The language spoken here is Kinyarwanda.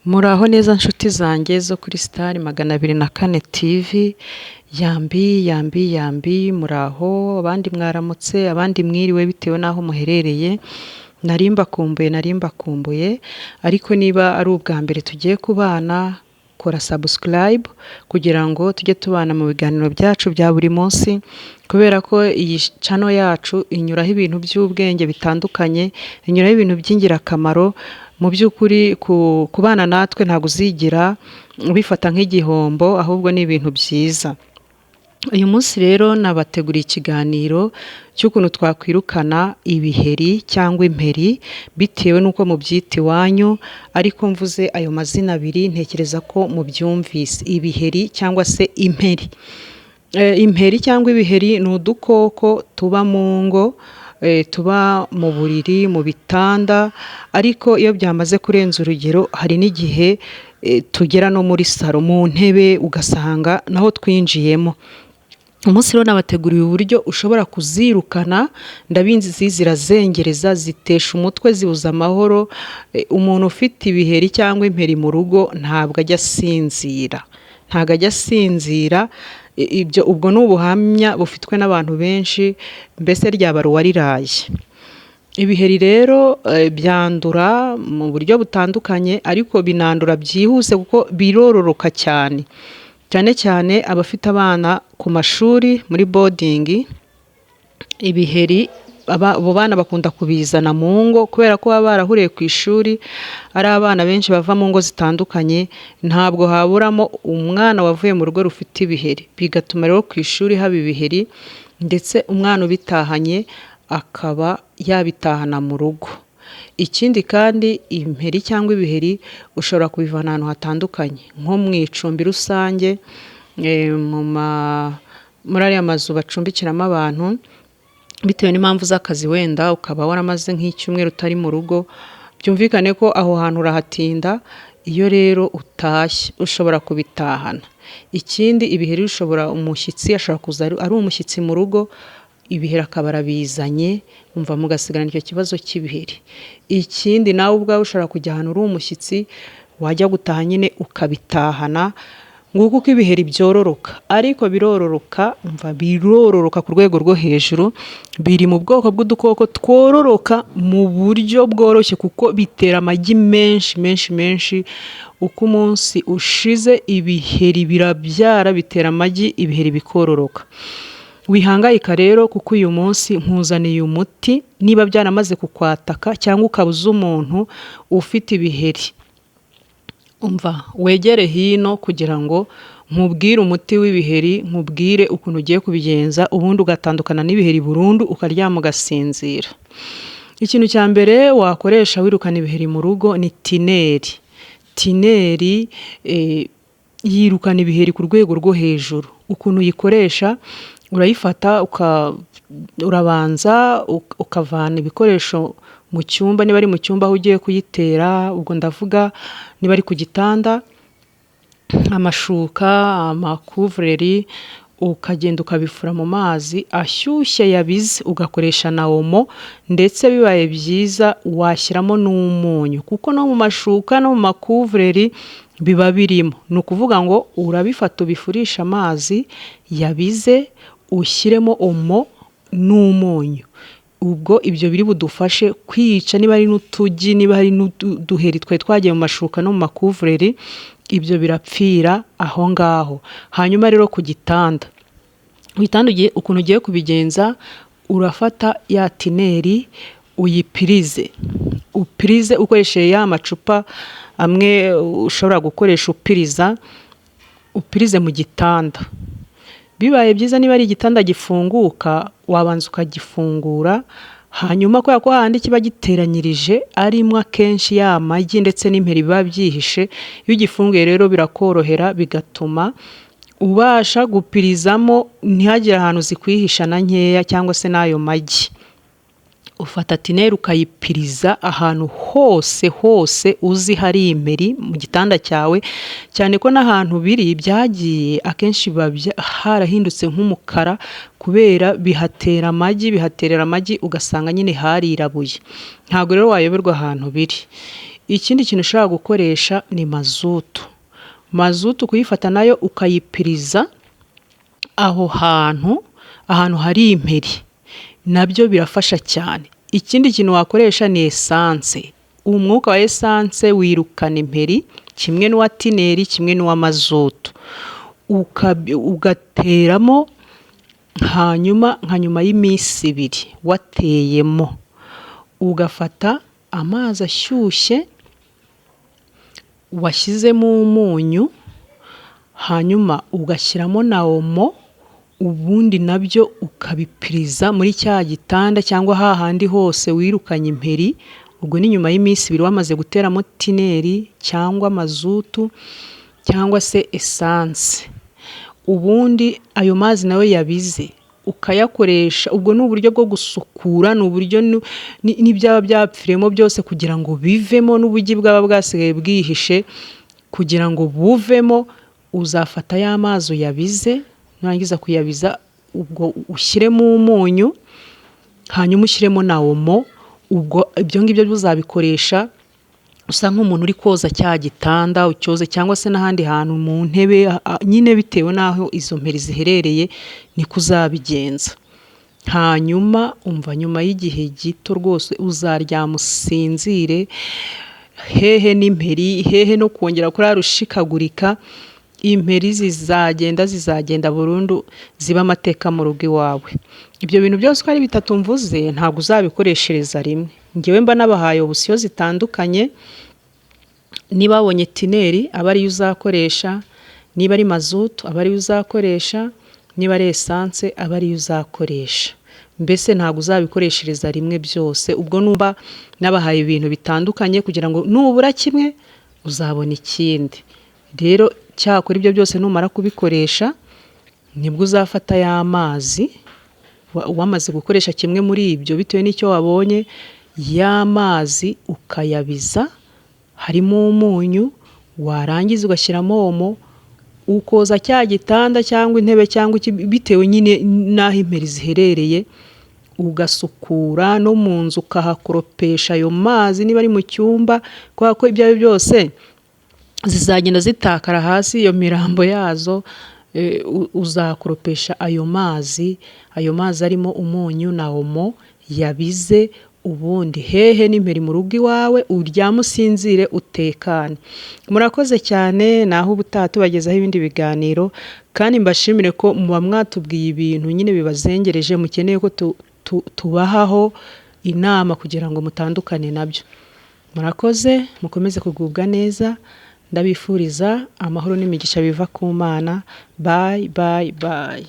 Muraho neza nshuti zanjye zo kuri Star 204 TV, yambi yambi yambi, muraho, abandi mwaramutse, abandi mwiriwe bitewe n'aho muherereye. Nari mbakumbuye, nari mbakumbuye, ariko niba ari ubwa mbere tugiye kubana, kora subscribe kugira ngo tujye tubana mu biganiro byacu bya buri munsi, kubera ko iyi channel yacu inyuraho ibintu by'ubwenge bitandukanye, inyuraho ibintu by'ingirakamaro. Mu by'ukuri kubana natwe ntabwo uzigira ubifata nk'igihombo, ahubwo ni ibintu byiza. Uyu munsi rero nabateguriye ikiganiro cy'ukuntu twakwirukana ibiheri cyangwa imperi bitewe n'uko mubyita iwanyu, ariko mvuze ayo mazina abiri ntekereza ko mubyumvise, ibiheri cyangwa se imperi. Imperi cyangwa ibiheri ni udukoko tuba mu ngo, tuba mu buriri, mu bitanda, ariko iyo byamaze kurenza urugero hari n'igihe tugera no muri salo, mu ntebe, ugasanga naho twinjiyemo. Umunsi rero nabateguriye uburyo ushobora kuzirukana. Ndabizi zirazengereza, zitesha umutwe, zibuza amahoro. Umuntu ufite ibiheri cyangwa imperi mu rugo ntabwo ajya asinzira, ntabwo ajya asinzira. Ibyo ubwo ni ubuhamya bufitwe n'abantu benshi, mbese ryaba uwariraye. Ibiheri rero byandura mu buryo butandukanye, ariko binandura byihuse kuko birororoka cyane, cyane cyane abafite abana ku mashuri muri boarding. Ibiheri abo bana bakunda kubizana mu ngo kubera ko baba barahuriye ku ishuri ari abana benshi bava mu ngo zitandukanye, ntabwo haburamo umwana wavuye mu rugo rufite ibiheri, bigatuma rero ku ishuri haba ibiheri, ndetse umwana ubitahanye akaba yabitahana mu rugo. Ikindi kandi, imperi cyangwa ibiheri ushobora kubivana ahantu hatandukanye, nko mu icumbi rusange, muri ariya mazu bacumbikiramo abantu, bitewe n'impamvu z'akazi, wenda ukaba waramaze nk'icyumweru utari mu rugo, byumvikane ko aho hantu urahatinda. Iyo rero utashye ushobora kubitahana. Ikindi, ibiheri ushobora, umushyitsi ashobora kuza ari umushyitsi mu rugo, ibiheri akaba arabizanye, umva mugasigarana icyo kibazo cy'ibiheri. Ikindi, nawe ubwawe ushobora kujya ahantu uri umushyitsi, wajya gutaha nyine ukabitahana. Nguko uko ibiheri byororoka, ariko birororoka, umva, birororoka ku rwego rwo hejuru. Biri mu bwoko bw'udukoko twororoka mu buryo bworoshye kuko bitera amagi menshi menshi menshi. Uko umunsi ushize ibiheri birabyara, bitera amagi, ibiheri bikororoka. Wihangayika rero, kuko uyu munsi nkuzaniye umuti. Niba byaramaze kukwataka cyangwa ukaba uzi umuntu ufite ibiheri, umva wegere hino kugira ngo nkubwire umuti w'ibiheri, nkubwire ukuntu ugiye kubigenza, ubundi ugatandukana n'ibiheri burundu, ukaryama ugasinzira. Ikintu cya mbere wakoresha wirukana ibiheri mu rugo ni tineri. Tineri yirukana ibiheri ku rwego rwo hejuru. Ukuntu uyikoresha: urayifata, urabanza ukavana ibikoresho mu cyumba, niba ari mu cyumba aho ugiye kuyitera, ubwo ndavuga niba ari ku gitanda, amashuka, amakuvureri, ukagenda ukabifura mu mazi ashyushye yabize, ugakoresha na Omo, ndetse bibaye byiza washyiramo n'umunyu, kuko no mu mashuka no mu makuvureri biba birimo. Ni ukuvuga ngo urabifata ubifurishe amazi yabize, ushyiremo Omo n'umunyu. Ubwo ibyo biri budufashe kwica niba ari n'utugi, niba hari n'uduheri twari twagiye mu mashuka no mu makuvureri, ibyo birapfira aho ngaho. Hanyuma rero ku gitanda, ku gitanda ukuntu ugiye kubigenza: urafata ya tineri uyipirize, upirize ukoresheje ya macupa amwe ushobora gukoresha upiriza, upirize mu gitanda. Bibaye byiza, niba ari igitanda gifunguka, wabanza ukagifungura, hanyuma kubera ko hahandi kiba giteranyirije arimo akenshi ya magi ndetse n'imperi biba byihishe, iyo ugifunguye rero birakorohera, bigatuma ubasha gupirizamo ntihagire ahantu zikwihisha na nkeya cyangwa se n'ayo magi. Ufata tineri ukayipiriza ahantu hose hose uzi hari imperi mu gitanda cyawe, cyane ko n'ahantu biri byagiye akenshi biba harahindutse nk'umukara kubera bihatera amagi, bihaterera amagi, ugasanga nyine harirabuye. Ntabwo rero wayoberwa ahantu biri. Ikindi kintu ushobora gukoresha ni mazutu. Mazutu kuyifata nayo ukayipiriza aho hantu, ahantu hari imperi, nabyo birafasha cyane. Ikindi kintu wakoresha ni esanse. Umwuka wa esanse wirukana imperi kimwe n'uwa tineri, kimwe n'uwa mazutu. Ugateramo, hanyuma nka nyuma y'iminsi 2 wateyemo, ugafata amazi ashyushye washyizemo umunyu, hanyuma ugashyiramo na omo, ubundi nabyo ukabipiriza muri cya gitanda cyangwa hahandi hose wirukanye imperi. Ubwo ni nyuma y'iminsi 2 wamaze guteramo tineri cyangwa mazutu cyangwa se esanse. Ubundi ayo mazi nayo yabize ukayakoresha. Ubwo ni uburyo bwo gusukura, ni uburyo n'ibyaba byapfiriyemo byose kugira ngo bivemo, n'ubugi bwaba bwasigaye bwihishe kugira ngo buvemo. Uzafata ya mazi uyabize, nurangiza kuyabiza ubwo ushyiremo umunyu, hanyuma ushyiremo na omo. Ubwo ibyo ngibyo uzabikoresha usa nk'umuntu uri koza cya gitanda ucyoze, cyangwa se n'ahandi hantu mu ntebe nyine, bitewe n'aho izo mperi ziherereye niko uzabigenza. Hanyuma umva, nyuma y'igihe gito rwose uzaryama usinzire, hehe n'imperi, hehe no kongera kurara ushikagurika. Imperi zizagenda, zizagenda burundu, zibe amateka mu rugo iwawe. Ibyo bintu byose uko ari bitatu mvuze ntabwo uzabikoreshereza rimwe. Ngewe mba nabahaye option zitandukanye. Niba wabonye tineri aba ariyo uzakoresha, niba ari mazutu aba ariyo uzakoresha, niba ari esanse aba ariyo uzakoresha. Mbese ntabwo uzabikoreshereza rimwe byose. Ubwo numba nabahaye ibintu bitandukanye kugira ngo nubura kimwe uzabona ikindi. Rero cyakora ibyo byose numara kubikoresha, nibwo uzafata ya mazi wamaze gukoresha kimwe muri ibyo bitewe n'icyo wabonye, ya mazi ukayabiza harimo umunyu, warangiza ugashyiramo omo, ukoza cya gitanda cyangwa intebe cyangwa iki, bitewe nyine n'aho imperi ziherereye, ugasukura no mu nzu ukahakoropesha ayo mazi niba ari mu cyumba, kubera ko ibyo ari byo byose zizagenda zitakara hasi iyo mirambo yazo. Uzakoropesha ayo mazi, ayo mazi arimo umunyu na omo yabize, ubundi hehe n'imperi mu rugo iwawe, uryame usinzire utekane. Murakoze cyane, naho ubutaha tubagezaho ibindi biganiro, kandi mbashimire ko muba mwatubwiye ibintu nyine bibazengereje mukeneye ko tubahaho inama kugira ngo mutandukane nabyo. Murakoze, mukomeze kugubwa neza, ndabifuriza amahoro n'imigisha biva ku Mana. Bye bye bye.